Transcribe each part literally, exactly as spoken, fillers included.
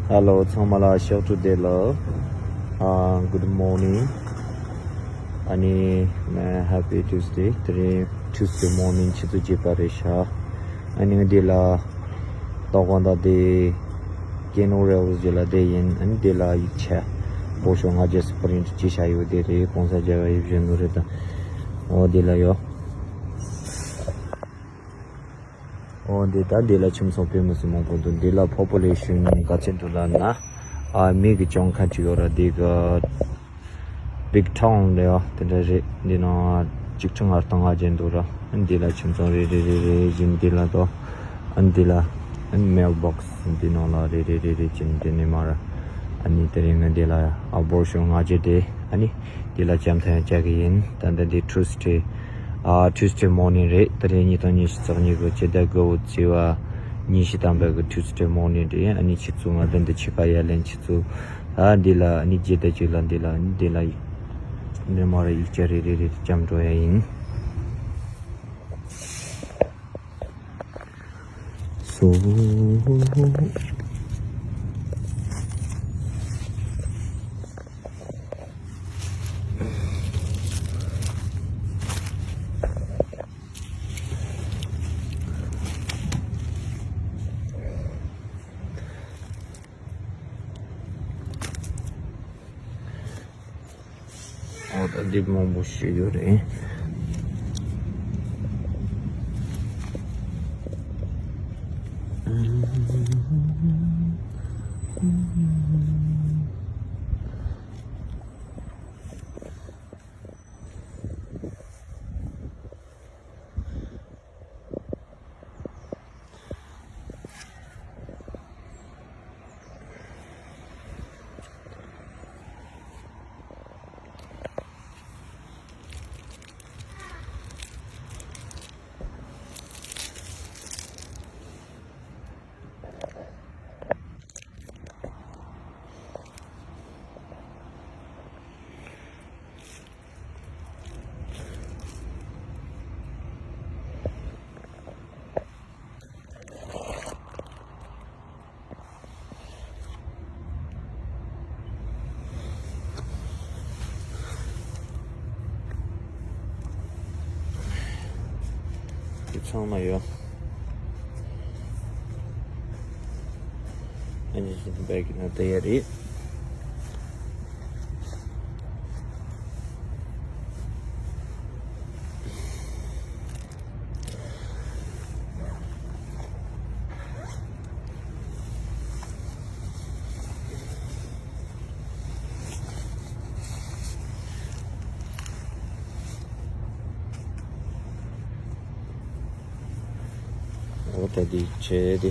Hello, ཚང་མ་ལ་ཞག་སྟོད་བདེ་ལེགས། ཨ། Good morning. ཨ་ནི། Happy Tuesday. དེ་རིང་Tuesday morning ཆུ་ཚོད་བརྒྱད་པ་རེད་ཤག་ཨ་ནི་ང་འདི་ལ་ཏོག་དབང་དང་དེ་ཀེ་ནོ་རེ་བོ་ཟེར་ལ་དེ་ཡིན། ཨ་ནི་འདི་ལ་ཡིག་ཆ་སྤོ་ཤོག་ང་རྒྱལ་སི་པི་རིན་ཊི་ཅི་བྱ་ཡོད་དེ་རེད། གོང་ས་རྒྱལ་བ་ཡིད་བཞིན་ནོར་བུ་རེད་ད། འོ་འདི་ལ་ཡོད། འོ་འདི་ད་འདི་ལ་ཁྱིམ་ཚང་དཔེ་མི་སྲིད་མང་པོ་འདུག་འདི་ལ་པོ་པུ་ལེ་ཤན་ག་ཚོད་འདུག་ལབ་ན། ཨ། མི་གི་གྱོང་ཁ་ཅིག་ཡོད་ར། འདི་གི་བིག་ཊའུན་ལ་ཡ་དེ་འདྲ་རེད། འདི་ནང་ཆིག་ཁྲི་ལྔ་སྟོང་ལྔ་བརྒྱ་འདུག་ར། འདི་ལ་ཁྱིམ་ཚང་རེ་རེ་རེ་རེ་བཞིན་འདི་ལ་དོ། ཨ་འདི་ལ་ཨ་མེལ་བོག་སི་འདི་ནང་ལ་རེ་རེ་རེ་རེ་བྱིན། འདི་ནས་མར་ཨ་ནི་དེ་རིང་ང་འདི་ལ་ཨ་པོར་ཤོག་ལྔ་བརྒྱ་དེ། ཨ་ནི་འདི་ལ་བྱམས་ཐོན་བྱ་གི་ཡིན། ད་ལྟ་འདི་ཊུ་སི་ཌེ། ཨ། ཊུ་སི་ཌེ་མོར་ནིང་རེད། དེ་རིང་ཉིས་སྟོང་ཉི་ཤུ་རྩ་གཉིས་གི་སྤྱི་ཟླ་དགུ་པའི་ཚེས་པ་ཉི་ཤུ་ཐམ་པའི་གི་ཊུ་སི་ཌེ་མོར་ནིང་རེད། ཨ་ནི་ཆུ་ཚོད་ལྔ། ད་འདི་ཕྱི་པ་ཡར་ལེན་ཆུ་ཚོད། ཨ། འདི་ལ་ཨ་ནི་བརྒྱད་དང་གཅིག་ལ་འདི་ལ་ཨ་ནི་འདི་ལ་ཡིག་འདི་མར་ཡིག་ཆ་རེ་རེ་རེ་བརྐྱངས་འགྲོ་ཡ་ཡིན། སོ། འོ་ད་འདི་མང་པོ་ཞིག་ཡོད་རེད། དེ་ཚང་མ་ཡོད། ཨ་ནི་བཞིན་བེག་གི་ནང་བསྡད་ཡ་རེད། འོ་ད་འདི་བྱས་ཏེ། ད་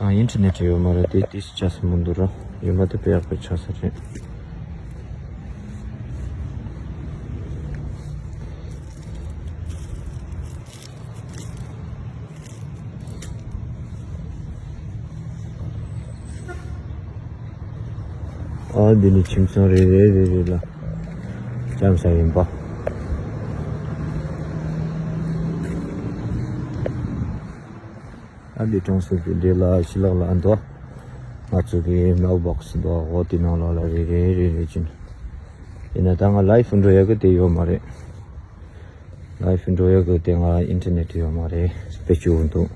ཨིན་ཊར་ནེཊ་ཡོད་མ་རེད་དེ། ཏིས་ཆ་ས་མི་འདུག་ར། ཡོད་མ་དེ་དཔེ་ཡག་པོ་ཆགས་ས་རེད། ཨ། འདི་ནི་ཁྱིམ་ཚང་རེ་རེ་རེ་རེ་ལ་བྱམས་ས་ཡིན་པ། ཨ། འདི་གྲོང་གསེབ་ཀྱི་འདི་ལ་ཕྱི་ལོགས་ལ་འདུག་ང་ཚོ་གི་མེལ་བོག་སི་འདུག་འོ་དེ་ནང་ལོགས་ལ་རེ་རེ་རེ་རེ་ཅིག་ཡིན་ན་ད་ང་ལའིབ་འགྲོ་ཡ་གི་དེ་ཡོད་མ་རེད། ལའིབ་འགྲོ་ཡ་གི་དེ་ང་ཨིན་ཊར་ནེཊ་ཡོད་མ་རེད། དཔེ་སྐྱིད་པོ་འདུག་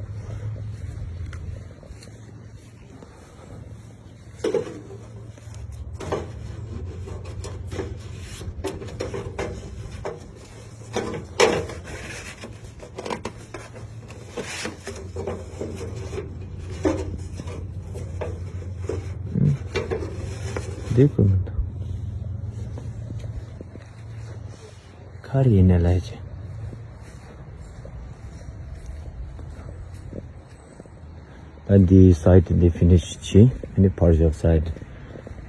འདི་ཀུན་མི་འདུག་ག་རེ་ཡིན་ནའི་ལས་བྱེད། ད་འདི་སའེ་ཊི་འདི་ཕི་ནིཤ་བྱས། ཨ་ནི་ཕར་ཞོག་སའེ་ཊི།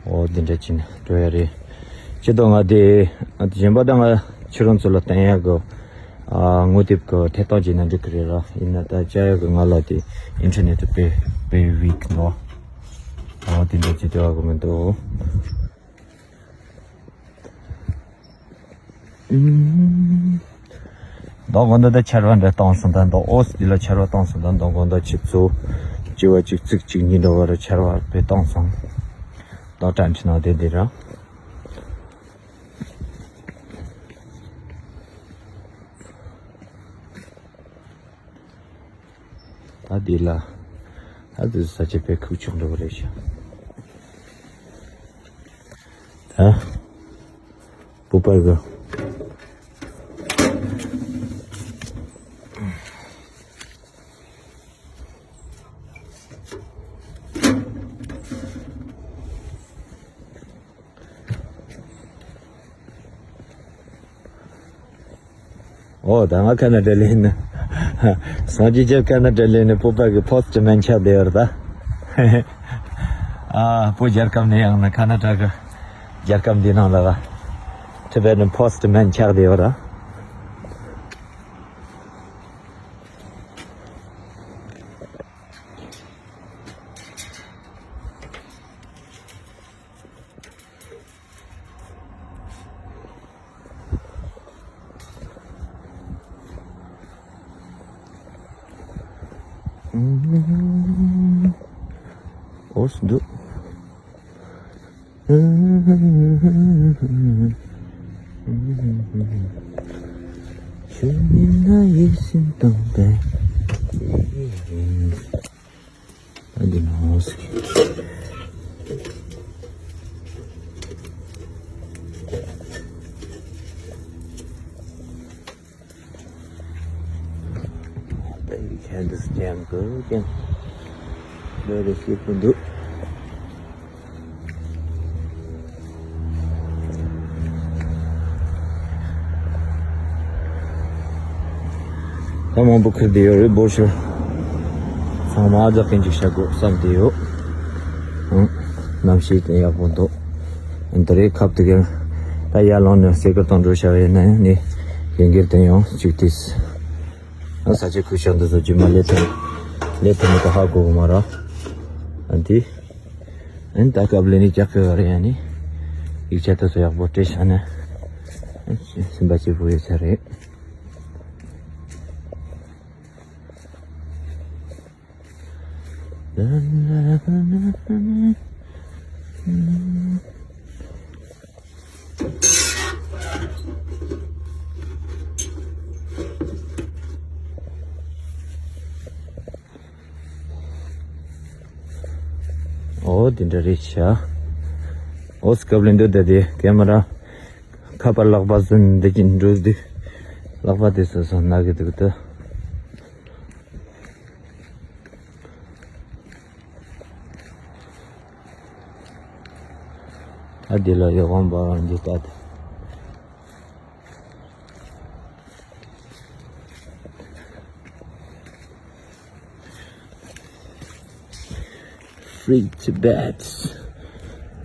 འོ་འདི་འདྲ་བྱས་ནས་འགྲོ་ཡ་རེད། སྤྱི་ལྡོག་ང་དེ་གཞན་པ་ད་ང་ཁྱེད་རང་ཚོ་ལ་བསྟན་ཡ་གི། ཨ། ངོ་དེབ་ཀྱི་ཐད་གཏོང་བྱས་ན་འགྲིག་གི་རེད་ར། ཡིན་ན་ད་བཅར་ཡ་གི་ང་ལ་དེ་ཨིན་ཊར་ནེཊ་དཔེ་དཔེ་ཝིག་འདུག་འོ་དེ་འདྲ་བྱས་བསྡད་ཡ་གི་མི་འདུག་མདོ་དགོང་དག་ད་ཆར་པ་འདྲ་བཏང་སོང་། ད་མདོ་ཨོ་སི་འདི་ལ་ཆར་པ་བཏང་སོང་། ད་མདོ་དགོང་དག་ཆུ་ཚོད་བཅུ་པ་གཅིག་ཙིག་གཅིག་གཉིས་འདྲ་བ་རུ་ཆར་པ་དཔེ་བཏང་སོང་། ད་ཊེན་ཊི་ནང་དེ་འདི་ར། ད་འདི་ལ་ད་འདི་ས་ཆ་དཔེ་ཁུག་ཆོག་འདྲ་བ་རེད་ཤག་ད་སྤོ་པ་གི། ཨོ་ད་ང་ཁ་ན་ཌ་ལ་ཡིན། སངས་རྒྱས་ཁ་ན་ཌ་ལ་ཡིན། སྤོ་པ་གི་པོ་སི་ཊི་མན་ཆགས་བསྡད་ཡོད་རེད་ད། ཨ་སྤོ་རྒྱལ་ཁབ་ནས་ཡང་ན་ཁ་ན་ཌ་གི་རྒྱལ་ཁབ་འདི་ནང་ལ་ཊི་བེ་ཊན་པོ་སི་ཊི་མན་ཆགས་བསྡད་ཡོད་རེད། ཨོ་སི་འདུག་ཆུ་མིན་ན་ཡིད་སེམས་དང་ལྡན། ཨ་འདི་ནང་སི། ཁྱེད་འདི་སྐྱེམས་ཀྱི་ཀྱང་འདི་རུ་སྐྱིད་པོ་འདུག་ད་མང་པོ་ཁུར་བསྡད་ཡོད་རེད། འབོར་ཆེ་ཚང་མ་རྫོགས་མཁན་ཅིག་བྱ་དགོས་བསམ་བསྡད་ཡོད། ཨང་། གནམ་གཤིས་དེ་ཡག་པོ་འདུག་ཨ་འདི་རེད། ཁབ་དེ་ག་ད་ཡར་ལངས་ནས་སེ་ཀར་གཏོང་འགྲོ་བྱ་བ་ཡིན་ན་ཡང་ནི་ཡིན་གྱི་དེ་ཡང་གཅིག་དེས། ཨ་ས་ཆ་ཁུལ་ཤག་འདི་ཚོ་རྗེས་མ་ལས་ཐོན་ལས་ཐོན་ནས་ད་ཧ་གོ་གི་མ་རེད། ཨ་འདི། ཨན་ད་སྐབས་ལས་ནི་རྒྱག་གི་བ་རེད། ཡ་ནི་ཡིག་ཆ་དེ་ཚོ་ཡག་པོ་སྤྲད་བཞག་ན་སེམས་པ་སྐྱིད་པོ་ཡོད་ས་རེད། ཨོ་དེ་འདྲ་རེད་ཤག་ཨོ་སི་ཀབ་ལེན་དུ་ད་དེ་ཀེ་མ་ར་ཁ་པར་ལག་པ་ཟིན་འདི་ཀྱི་འགྲོ་དུས་ལག་པ་དེ་སོ་སོ་ན་གི་འདུག་ད། ཨ་དེ་ལ་ཡོ་གོང་པ་འདི་ལྟ་དེ། Free Tibet.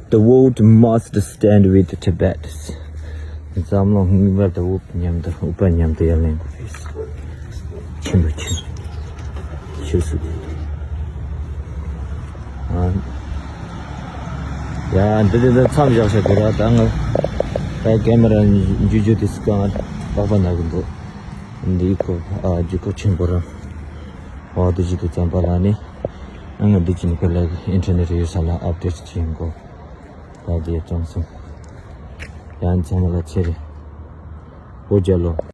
The world must stand with Tibet. འཛམ་གླིང་གཉིས་པ་དང་དབུ་མཉམ་དུ་དབུ་པ་མཉམ་དུ་ཡར་ལེན་དགོས་རེད། ཆེན་པོ་ཆེན་པོ། ཆོས་སྲིད་དེ། ཨ། ཡ་འདི་འདི་འདི་མཚམས་བཞག་བྱ་དགོས་ར། ད་ང་ད་ཀེ་མ་ར་འཇུ་འཇུ་དེ་སི་ཀ་ང་ལག་པ་ན་གི་འདུག་འདི་ཁོ་ཨ་འཇུ་ཁོ་ཆེན་པོ་ར། ཨོ་དེ་ཅི་དུ་ཙམ་པ་ལ་ནི། ཨ་ང་འདི་ཅི་ནི་ཁ་ལ་ཨིན་ཊར་ནེ་ཊི་ཡོད་ས་ལ་ཨབ་ཌེཊ་ཅི་ཡིན་གོ། ད་དེ་ཙམ་སོང་། ཡང་ཚང་མ་ལ་ཚེ་རིང་། བོད་རྒྱལ་ལོ།